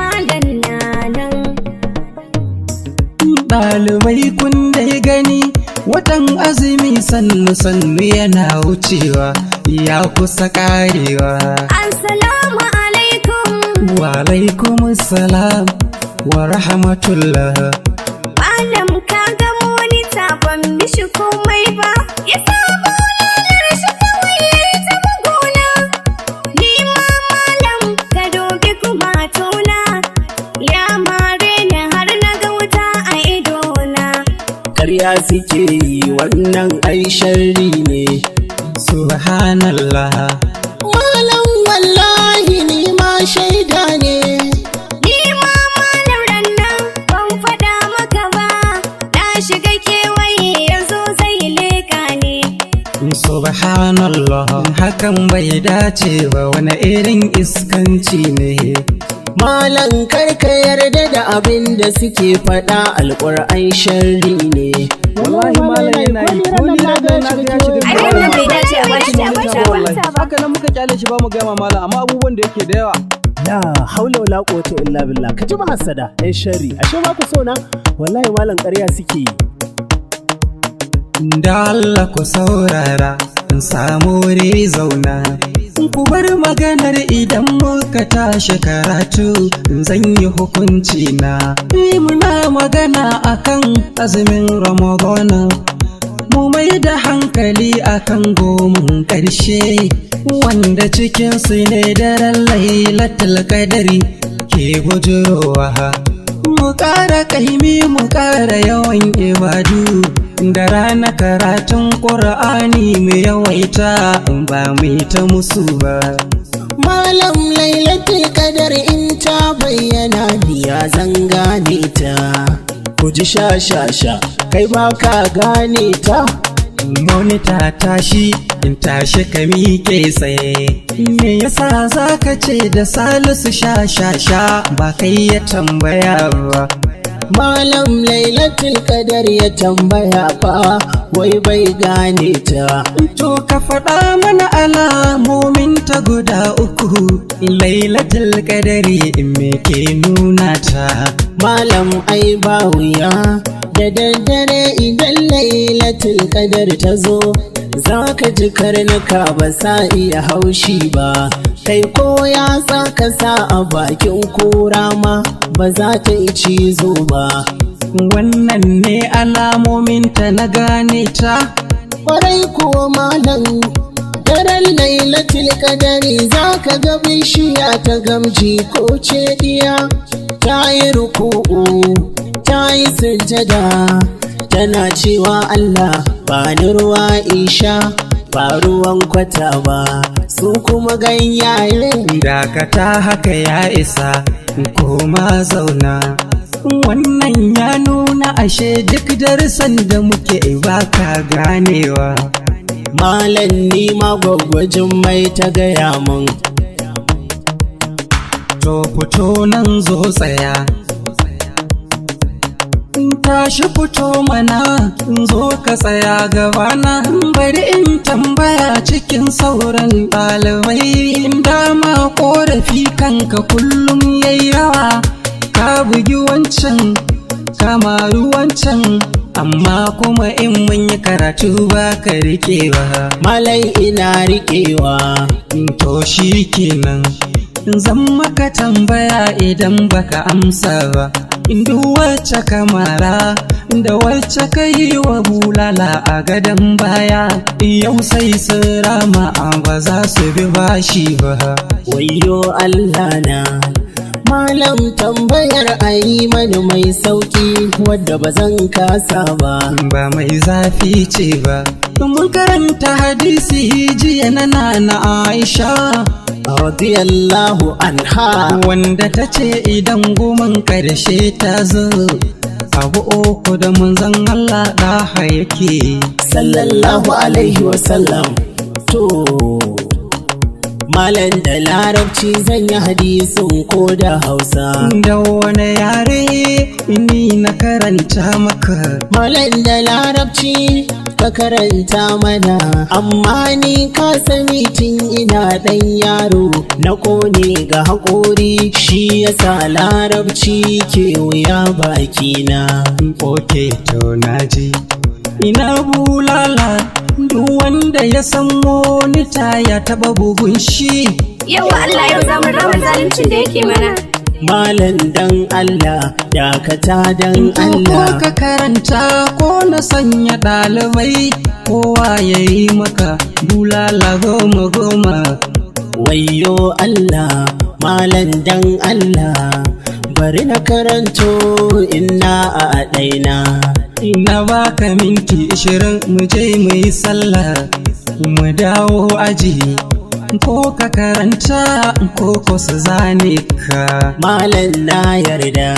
malam na nan. Ɗalibai, kun dai gani, watan azumi sannu sannu yana wucewa, ya kusa ƙarewa. Assalamu alaikum. Wa alaikum salam wa rahmatullah. Malam, ka ga monita ban mishi komai ba. Ya sa bulalar shi kawai ya yi ta buguna. Ni ma malam, ka dubi kumatuna. Ya mare ni har na ga wuta a idona. Karya suke yi, wannan ai sharri ne. Subhanallah. Malam, wallahi ni ma shaida ne. Ni ma malam, rannan ban faɗa maka ba. Na shiga kewaye, ya zo zai leƙa ne. Subhanallah, hakan bai dace ba, wani irin iskanci ne? Malam, karka yarda da abin da suke faɗa, alƙur'an sharri ne. Wallahi malam yana yi, ko ni na ga ya shiga. Ai wannan bai dace a bashi mota ba. Wallahi haka nan muka kyale shi, ba mu gama malam, amma abubuwan da yake da yawa. La haula wala quwwata illa billah. Ka ji mahassada, ɗan sharri, ashe ba ku so na. Wallahi malam, ƙarya suke yi. Da Allah ku saurara, in samu wuri zauna. Ku bar maganar, idan muka tashi karatu zan yi hukunci na. Muna magana akan azumin Ramadana. Mu mai da hankali akan goman ƙarshe, wanda cikinsu ne daren Lailatul Qadari ke bujurowa. Mu ƙara ƙaimi, mu ƙara yawan ibadu, da rana karatun Ƙur'ani mu yawaita, ba mu yi ta musu ba. Malam, Lailatul Qadar in ta bayyana, ni ya zan gane ta? Ku ji sha sha sha, kai ba ka gane ta. Monita, tashi, in tashi ka miƙe tsaye. Me yasa zaka ce da Salisu sha sha sha? Ba kai ya tambaya ba. Malam, Lailatul Qadar ya tambaya fa, wai bai gane ta. To ka faɗa mana alamomin ta guda uku, Lailatul Qadari, me ke nuna ta? Malam, ai ba wuya, da daddare idan Lailatul Qadar ta zo, za ka ji karnuka ba sa iya haushi ba. Kai, ko ya ka sa a bakin kura ma, ba za ta yi cizo ba. Wannan ne alamomin ta na gane ta? Kwarai kuwa malam, daren Lailatul Qadari za ka ga bishiya ta gamji ko cediya ta yi ruku'u, ta yi sujjada, tana cewa, "Allah ba ni ruwa isha, ba ruwan kwata ba." Su kuma ganyaye Dakata, haka ya isa, koma zauna. Wannan ya nuna ashe duk darussan da muke baka ganewa. Malam, ni ma gwaggwajin mai ta gaya mun. To fito nan, zo tsaya. Tashi, fito mana, zo ka tsaya gabana. Bari in tambaya cikin sauran ɗalibai. Dama ƙorafi kanka kullum yayi yawa, ka bugi wancan, ka mari wancan, amma kuma in mun yi karatu ba ka riƙewa. Malam, ina riƙewa. To shi kenan, zan maka tambaya, idan baka amsa ba, duk wacce ka mara da wacce ka yi wa bulala a gadon baya, yau sai sun rama, ba za su bi bashi ba. Wayyo Allah na. Malam, tambayar ayi mani mai sauki wadda ba zan kasa ba. Ba mai zafi ce ba. Mun karanta hadisi jiya na Nana Aisha radiyallahu anha, wanda ta ce idan goman karshe ta zo, abu uku da manzon Allah ɗaha yake. Sallallahu alaihi wasallam. To Malam, da Larabci zan yi hadisin ko da Hausa? Da wani yare ni na karanta maka? Malam, da Larabci ka karanta mana, amma ni ka sani tun ina ɗan yaro na ƙone ga haƙori, shi yasa Larabci ke wuya bakina. Okay, to naji. Ina bulala, duk wanda ya san monita ya taba bugun shi. Yau Allah, yau za mu rama zaluncin da yake mana. Malam, dan Allah dakata, dan Ko Allah. ka karanta ko na sanya ɗalibai kowa ya yi maka bulala goma goma. Wayyo Allah, malam, dan Allah bari na karanto inna a ɗaina. Ina baka minti 20, mu je mu yi sallah mu dawo aji, ko ka karanta ko ko su zane ka. Malam, na yarda.